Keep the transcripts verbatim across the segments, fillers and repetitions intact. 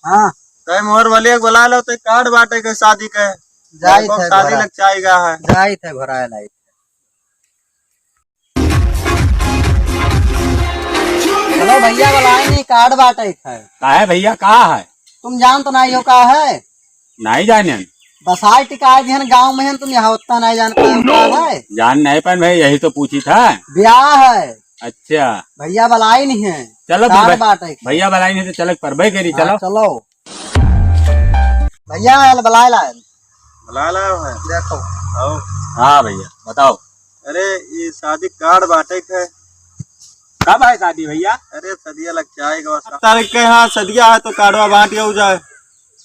हाँ। तै मोहर वाले के बुला लो, तै कार्ड बांटे के शादी के। जाइत लड़कों है शादी घोड़ा। लग जाएगा है। जाइत है घोड़ा लाई। चलो भैया, बुलाए नहीं, कार्ड बांटे के है। का है भैया, का है? तुम जान तो नहीं हो का है? नहीं जाने। बसाए टिकाए दिहन गाँव में हैं, तुम यहाँ उतना नहीं जान पाए हो का है? जान नहीं पाए भाई, यही तो पूछी था। ब्याह है। अच्छा। भैया बुलाई नहीं है। चलो फिर कार्ड भाई, बांटे के। भैया बुलाई नहीं तो चलो परबे करी, हाँ, चलो। चलो। भैया, आयल, बुलाए लायल। बुलाए लायो है। देखो। आओ। हाँ भैया, बताओ। अरे, ये शादी कार्ड बांटे के है। कब है शादी भैया? अरे, सदिया लग जाएगा बस। सात तारीख के, हाँ, सदिया है तो कार्डवा बांट जाओ जाए।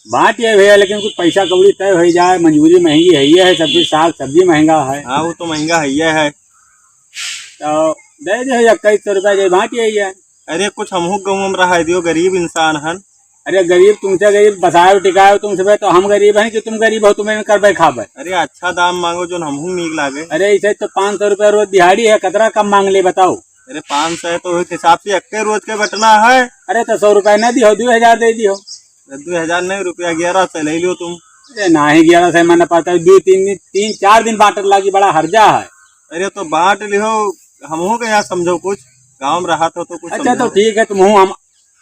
बांट ये भैया, लेकिन कुछ पैसा कौड़ी तय हो जाए, मंजूरी महंगी है, ये है, सब्जी, साग सब्जी महंगा है। हाँ, वो तो महंगा है, ये है। तो दे दे इक्कीस सौ रुपया, जे बांट ये है। अरे, कुछ हमहू गहूँ में रहा दियो, गरीब इंसान हन। अरे गरीब, तुमसे गरीब, बसाए टिकाए तुमसे बे, तो हम गरीब हैं कि तुम गरीब हो, तुम्हें करबे खाबे? अरे अच्छा दाम मांगो, जोन हमहू नीक लागे। अरे इसे तो पाँच सौ रुपया रोज दिहाड़ी है, कतरा कम मांग ले बताओ? अरे पाँच सौ है तो उस हिसाब से एक रोज के बटना है। अरे तो सौ रुपया न दियो, दो हजार दे दियो। अरे दो हजार नहीं, रुपया ग्यारह सौ ले लियो तुम। अरे नाही, ग्यारह सौ मन पड़ता है, दो तीन दिन, तीन चार दिन बांटत लागी, बड़ा हर्जा है। अरे तो बांट लियो, हमहू के यहाँ समझो कुछ, गाँव में रहा था तो कुछ अच्छा समझो। तो ठीक है, तुम हूँ हम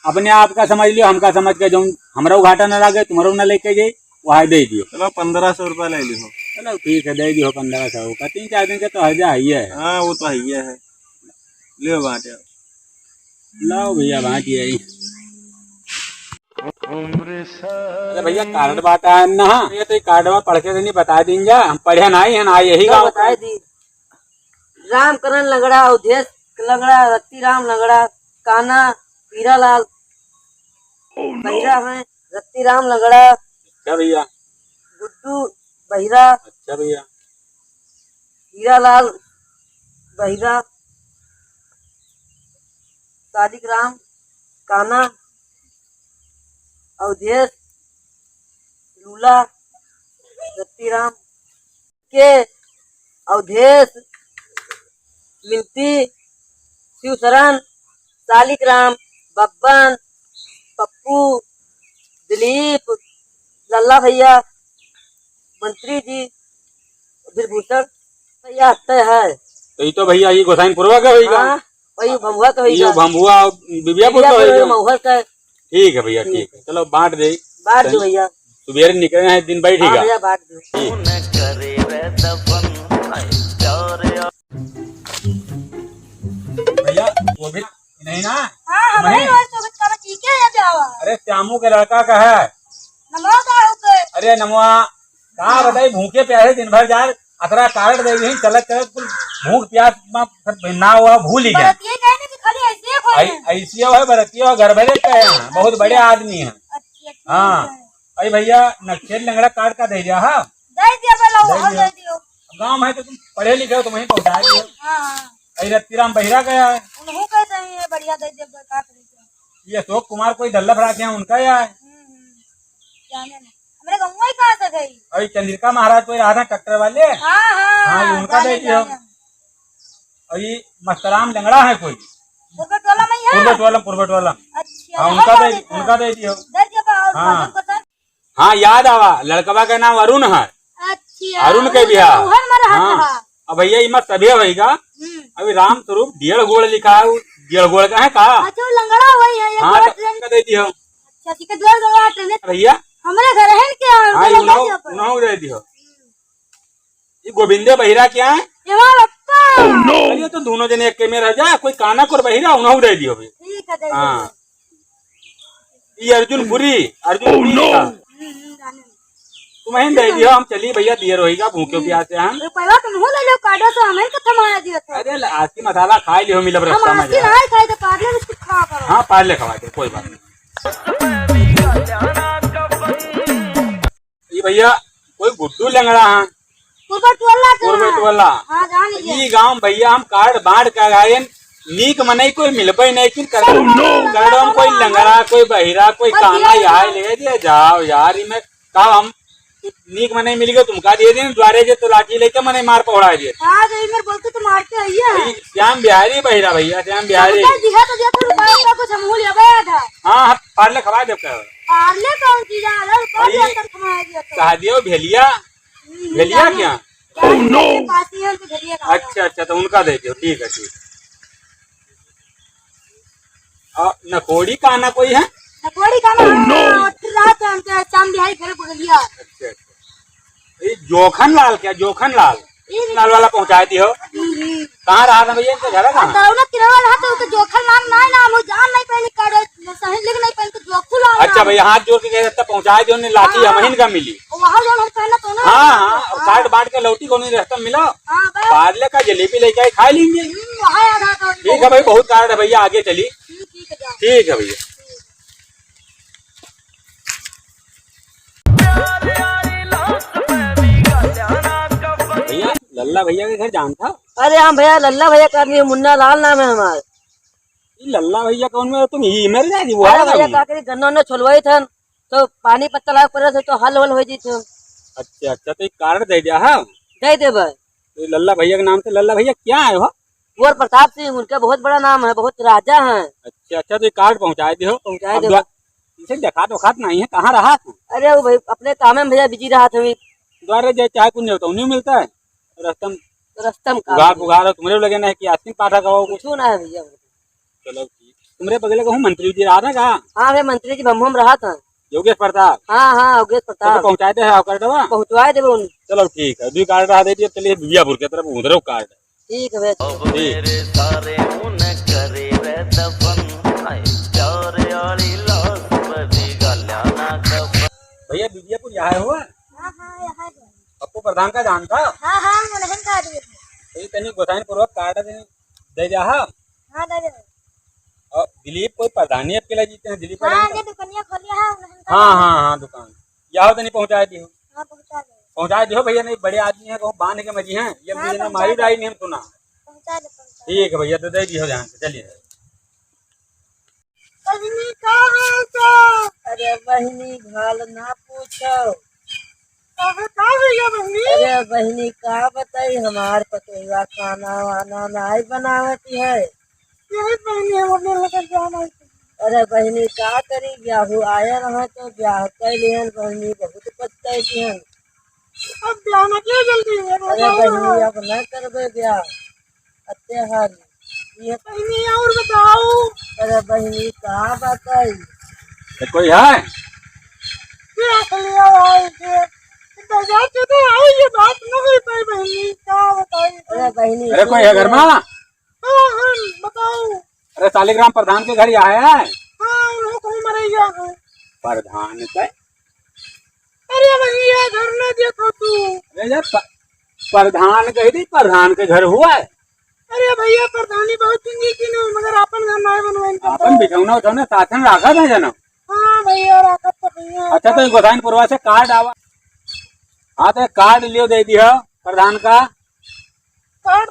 अपने आप का समझ लियो, हमका समझ के जौन हमरो घाटा न लागे, तुम्हरो न लेके जाई, वहाँ दे दियो। चलो, पन्द्रह सौ रुपया ले लियो। चलो, ठीक है, दे दियो पन्द्रह सौ का। तीन चार दिन के तो हर्जा है ही है। हाँ, वो तो है ही है। लियो बांट यार। लाओ भैया, बांट ये आई। अरे भैया, कार्ड बांटा है ना? ये तो ये कार्ड में पढ़ के नहीं बता दीन जा, हम पढ़े नहीं है ना, यही तो गाँव बताए के। दी। रामकरण लंगड़ा, अवधेश लंगड़ा, रत्तीराम लंगड़ा, कान्हा, हीरालाल बहिरा हैं, रत्तीराम लंगड़ा, अच्छा भैया। गुड्डू बहिरा, अच्छा भैया। हीरालाल बहिरा, सालिक राम, कान्हा, अवधेश, लूला, रत्तीराम, के, अवधेश, मिनती, शिवशरण, सालिक राम, बब्बन, पप्पू, दिलीप, लल्ला भैया, मंत्री जी, ब्रजभूषण भैया, अत्ते है। तो ये तो भैया, ये गोसाईनपुरवा का होइगा। हाँ, वही भंभुआ का होइगा। ये भंभुआ, बिबियापुर का होइगा। महुआ का। ठीक है भैया, ठीक। ठीक है, चलो बांट दे। बांट दो भैया। सुबेरे निकले हैं, दिन बैठ हाँ गया। भैया, बांट दो। ठीक। भैया, वो भी नहीं ना? हाँ, हमारे नहीं। और तो बच्चा बच्ची के है जावा। अरे, श्यामू के लड़का का है। नमो दाऊ के। अरे, नमवा, का हाँ। बताई, भूखे प्यासे दिन भर जाए, अतरा कार्ड दे दी, चलत चलत कुल भूख प्यास में सब ना हुआ, भूल ही गया। बरतिये कहे ना कि खाली ऐसे ही कोई आई-, है। ऐसे ही है, बरतिये हो, घर भरे का है, बहुत बड़े आदमी हैं। अच्छा, ठीक हाँ। है। अरे भैया, नक्सेल लंगड़ा कार्ड का दे दिया, हाँ? दे दिया, बोला, दे और दिया। दे दियो। गाँव में तो तुम पढ़े लिखे हो, तुम वहीं पहुँचा दियो। हाँ, हाँ। अरे रत्तीराम बहिरा का है। उन्हों का सही है, बढ़िया दे दिया, का करेंगे। ये अशोक कुमार कोई डल्लफ राखे हैं, उनका या है? हम्म, हम्म, जाने ना। हमारे गाँव में कहाँ से गई? अरे चंद्रिका महाराज कोई रहा था ट्रैक्टर वाले? हाँ, हाँ, हाँ, ये उनका जाने, दे दियो। जाने। और ये मस्तराम लंगड़ा है कोई? पुरबट वाला में है? पुरबट वाला, पुरबट वाला। अच्छा, हाँ, उनका दे, उनका दे दियो। दे दियो, और हाँ। हाँ, याद आवा, लड़कवा का नाम अरुण है। अच्छा, अरुण के बियाह। उहन में रहत हाँ। रहा। अब भैया, इमा सभे होइगा। हम्म। अभी राम स्वरूप डेढ़ गोड़ लिखा है, वो डेढ़ गोड़ का है का? अच्छा, वो लंगड़ा वही है, एक हाँ, गोड़ तो ट्रेन उनका दे दियो। अच्छा, ठीक है, डेढ़ गोड़ ट्रेन। भैया। हमारे घर है क्या? हाँ, उनका ये लगा उन्हों-, दिया पर। उन्हों दे दियो। हम्म। ये गोविंदे बहिरा क्या है? ए माँ बप्पा। अरे, तो दोनों जने एक में रह जा, कोई काना को बहिरा, उन्हों दे दियो भी। ठीक है, दे हाँ। दियो। ये अर्जुन पुरी, अर्जुन पुरी का। हम्म, हम्म, जाने। तुम ही दे दियो, हम चली भैया, देर होइगा, भूखे प्यासे हम। रुपया तुम हो ले लो, कार्डो से हमें तो थमा दियो तो। अरे, आस्ती मसाला खाई लियो, मिलब हम रस्ता में आस्ती जा। नहीं खाई तो पार्ले बिस्कुट खा करो। हाँ, पार्ले खवा दे, कोई बात नहीं। ई भैया, कोई गुड्डू लंगड़ा है। कुर्बा टोला का। कुर्बा टोला। हाँ, जान गया। ई गाँव भैया हम कार्ड बांट के आए, नीक मनई कोई मिलबे नहीं, किन कर-, कार्ड में कोई लंगड़ा, कोई बहिरा, कोई काना, यहाँ ले दे जाओ यार, इमे का हम नीक मनई मिल गयो, तुमका दिए दिन द्वारे जे तो लाठी लेके मनई मार पहुड़ा दिए। हाँ, तो इमर बोलते तो मारते आइए। भाई, श्याम बिहारी बहिरा भैया, श्याम बिहारी। तुमका दिया तो दिया, फिर रुपया का कुछ हमहू लेबे आधा। हाँ, हाँ, पारले खवा देब का। पारले कौन चीज है? अरे, रुपया भाई, दिया तो खवा दिया तो। कहा दियो भेलिया, हम्म, भेलिया जाने। क्या? क्या Oh, no! पास ही है, तो भेलिया का। अच्छा, अच्छा, तो उनका दे दियो, ठीक है, ठीक। आ, नकोड़ी का ना कोई है? नकोड़ी का ना, Oh, no! हाँ, फिर रात में हमके चांद बिहारी घर बोल लिया। अच्छा, अच्छा। ये जोखन लाल क्या? जोखन लाल? ये लाल वाला पहुंचाए दियो। हम्म, हम्म। कहाँ रहा था भैया इनका घर है कहाँ? दौलत किराना रहा तो उनका जोखन लाल ना, ना, हम जान नहीं पाएंगे कार्ड, सही लिख नहीं पाएंगे तो जोखन लाल अच्छा ना। भैया, हाथ जोड़ के कह रहे, पहुंचाए दियो, नहीं लाठी हाँ। हम इनका मिली। वहाँ जो हम पहले तो ना। हाँ, हाँ, और हाँ। कार्ड बांट के लौटी कौन रस्ता मिला? हाँ, बस। पारले का जलेबी लेके आए, खा लेंगे। हम्म, वहाँ आधा तो ठीक है भाई, बहुत कार्ड है भैया, आगे चली। हम्म, ठीक है, जाओ। ठीक है भैया। भैया, लल्ला भैया के घर जानता? अरे हाँ भैया, लल्ला भैया का आदमी है, मुन्ना लाल नाम है हमार। ई लल्ला भैया कौन में, तुम ही मर जाए जी, वो अरे वाला भैया, काम। का करी, गन्ना उन्ना छोलवाई थन, तो पानी पत्ता लाग पड़े थे, तो हल वल हो जी थे। अच्छा, अच्छा, तो एक कार्ड दे दिया, हाँ? दे देबे। तो लल्ला भैया के नाम से, लल्ला भैया क्या है हो? कुंवर प्रताप सिंह, उनका बहुत बड़ा नाम है, बहुत राजा हैं। अच्छा, अच्छा, तो ये कार्ड पहुँचाए दियो। पहुँचाए अब दियो। द्वा-, इसे देखात वखात नहीं है, कहाँ रहा तू? अरे वो भाई, अपने काम में भैया बिजी रहा था अभी। द्वारे जे चाहे कुछ नहीं होता, उन्हें मिलता है। रस्तम रस्तम का उघार, भैया। उघार हो, तुम्हारे लगे ना है कि आस्तीन पाठा का हो कुछ। कुछ ना है भैया। चलो ठीक। तुम्हारे बगले का हूँ मंत्री जी रहा था का? हाँ भैया, मंत्री जी भम भम रहा था। योगेश प्रताप? हाँ, हाँ, योगेश प्रताप। तो पहुँचाए दे है, कार्डवा? पहुँचवाए देबे उन। चलो ठीक है, दुई कार्ड रहा दे दिए, चलिए बिबियापुर के तरफ उधर कार्ड। ठीक है भैया। ठीक। भैया, बिबियापुर यहाँ है हुआ? हाँ, हाँ, यहाँ है। पप्पू प्रधान का जानता? हाँ, हाँ, उन्हें का आदमी है। तो ये तनी गोसाइन पूर्वक कार्ड दे, दे जा, हाँ? हाँ, दे दे। और दिलीप कोई प्रधानी अब के लिए जीते हैं, दिलीप हाँ, प्रधान ये का? दुकानिया खोलिया है, उन्हें का हाँ, आदमी। हाँ, हाँ, दुकान। या हो तनी पहुँचाए दियो। हाँ, पहुँचा दे। पहुँचाए दियो भैया, नहीं बड़े आदमी हैं, कहूँ बांध के मजी हैं, ये हाँ, मुझे ना पहुँचा मारी दे। डाई नहीं हम सुना। पहुँचा दे, पहुँचा दे। ठीक है भैया, तो दे दियो ध्यान से, चलिए। बहिनी, का हाल चाल? अरे बहिनी, हाल ना पूछो। काहे, का भैया बहिनी? अरे बहिनी, का बताई, हमार पतोहिया खाना वाना नाई बनावत है। यही बहिनी, हम अपने लेकर जाना है। अरे बहिनी, का करी, ब्याहू आया रहा तो ब्याह कर लिहन बहिनी, बहुत पछताई दिहन। अब ब्याह ना किया जल्दी, ये अरे बताओ बहिनी, ना। अब ना करबे ब्याह, अत्ते हाल। ये बहिनी और बताओ। अरे बहिनी, का बताई? तो कोई है? ये रख लिया भाई के। बाजार से तो आओ, ये बात ना हुई पाई बहिनी, का बताई? अरे बहिनी, अरे कोई है घर में? हाँ, हाँ, बताओ। अरे शालिग्राम प्रधान के घर ही आया है? हाँ, वो कौन मरैया है? प्रधान के? अरे भैया, घर ना देखो तू। अरे यार, प-, प्रधान कह दी, प्रधान के घर हुआ है। अरे भैया, प्रधानी बहुत दिन की थी ना, मगर अपन घर ना बनवाइन करता आपन है। बिछौना उछौना साथन राखा था जना। हाँ भैया, राखा तो भैया। अच्छा, तो गोसाइनपुरवा से कार्ड आवा। हाँ, तो कार्ड लियो, दे दियो प्रधान का। कार्ड?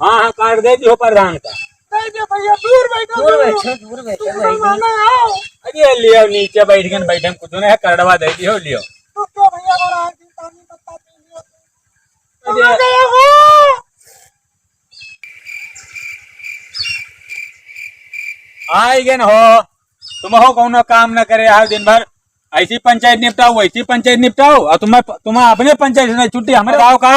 हाँ, हाँ, कार्ड दे दियो प्रधान का। दे दियो भैया, दूर बैठो, दूर दूर। बैठो, दूर बैठो, तुम भाई, दूर। मानो आओ। अरे लियो, नीचे बैठ के बैठे, कुछ नहीं है, कार्डवा दे दियो, लियो। तो क्या भैया, अगर आज दिन पानी पत्ता पी लियो तो? अरे। आ गए हो। आई गए न हो, तुम हो कौनो काम न करे, आओ दिन भर ऐसी पंचायत निपटाओ, वैसी पंचायत निपटाओ, और तुम्हें, तुम्हें अपने पंचायत से नहीं छुट्टी, हमारे गाँव का।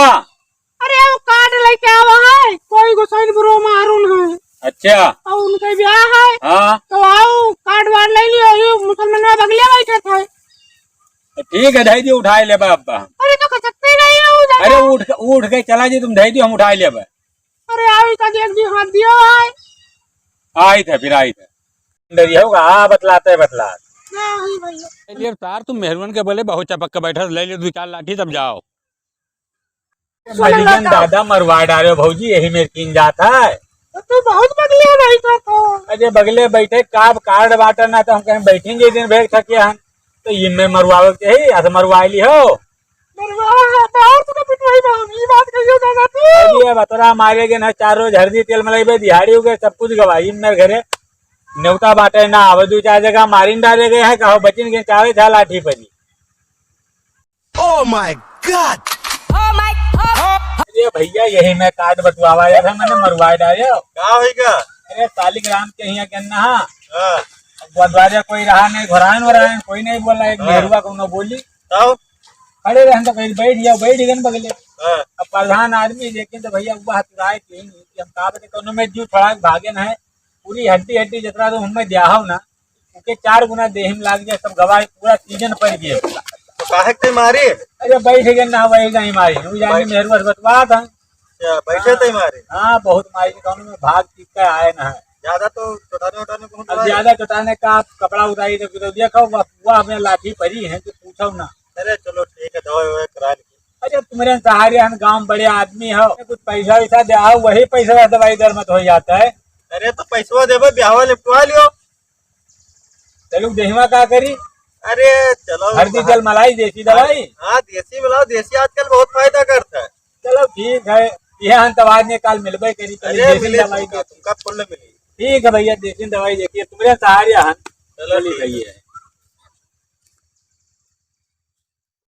अरे, वो कार्ड लेके आवा है, कोई गोसाइनपुर में अरुण है। अच्छा। और उनका ब्याह है। हाँ। तो आओ, कार्ड वार्ड ले लियो, ये मुसलमान बगले बैठे थे। तो ठीक है, धई दियो, उठाए लेबे अब्बा। अरे, तो खसकते नहीं है वो दादा। अरे, उठ के, उठ के चला जी, तुम धई दियो, हम उठाए लेबे। अरे, आई का देख दी, हाथ दियो है। आई थे, फिर आई थे। डरी होगा, हाँ, बतलाते, बतला। नहीं भैया। ये सार, तुम मेहरुअन के बोले बहुत चपक के बैठा, ले ले दो चार लाठी, तब जाओ। सुन लो मरियन तो। दादा मरवा डारे भौजी, यही मेरे कीन जात है। तो तू बहुत बगले बैठा था। अरे बगले बैठे, काब कार्ड बाटा ना तो हम कहीं बैठेंगे दिन भर थके हम। तो ये मैं मरवावे के ही, अस मरवा ली हो। मरवा, बाहर तो पिटवाई बा, ये बात कहियो दादा तू। अरे बतरा मारे गए ना, चार रोज हरदी तेल मलाइबे, दिहाड़ी हो गए, सब कुछ गवा। ये मेरे घरे नेवता बाटे ना, अब दो चार जगह मारिन डारे गए हैं, कहो बचिन के चावे था लाठी परी। Oh my God! अरे भइया, यही मैं काट बटुआवा यार, है, मैंने मरवा डाले। का होई का? अरे, सालिक राम के हियाँ गन्ना हा। हाँ। अब द्वारे कोई रहा नहीं, घोरायन वोरायन, कोई नहीं बोला, एक हाँ। मेहरुआ कौनो बोली। तब? खड़े रहन तो कहीं बैठ जाओ, बैठ गए बगले। हाँ। अब प्रधान आदमी, लेकिन तो भइया, वह हतुराए के ही नहीं कि हम का बते, कौनो में जीव छोड़ा के भागे ना है। पूरी हड्डी हड्डी जतरा तो हमें द्याहव ना, ओके चार गुना देह में लाग जाए, सब गवाही पूरा सीजन पर गए। तो काहे के मारे? अरे बैठ गए ना, वही नहीं मारी, वो जाने बैठ- मेहरुआ से बतवा था। अच्छा, बैठे थे मारे? हाँ, बहुत मारी, कौनो में भाग चीज का आए ना है। ज्यादा तो चोटाने उटाने को अब ज्यादा चोटाने का आप कपड़ा उतारी तो, तो देखो, वह, वह हमें लाठी परी है, तो पूछो ना। अरे चलो ठीक है, दवाई ववाई करा ली। अरे तुम्हरे सहारे हम गांव बड़े आदमी हो, कुछ पैसा वैसा दे आओ, वही पैसा से दवाई दर मत हो जाता है। अरे तो पैसवा देबे, ब्याहवा निपटवा लियो। चलो देहवा का करी? अरे चलो हल्दी बाहर। तेल मलाई देसी दवाई। हाँ, देसी मिलाओ, देसी आजकल बहुत फायदा करता है। चलो ठीक है, यह हम तब आज ने काल मिलबे करी, चलिए अरे देसी मिले दवाई तुमका, दे। तुमका फुल मिली। ठीक है भइया, देसी दवाई देखिए, तुम्हरे सहारे हम। चलो चलिए ठीक है। भइया।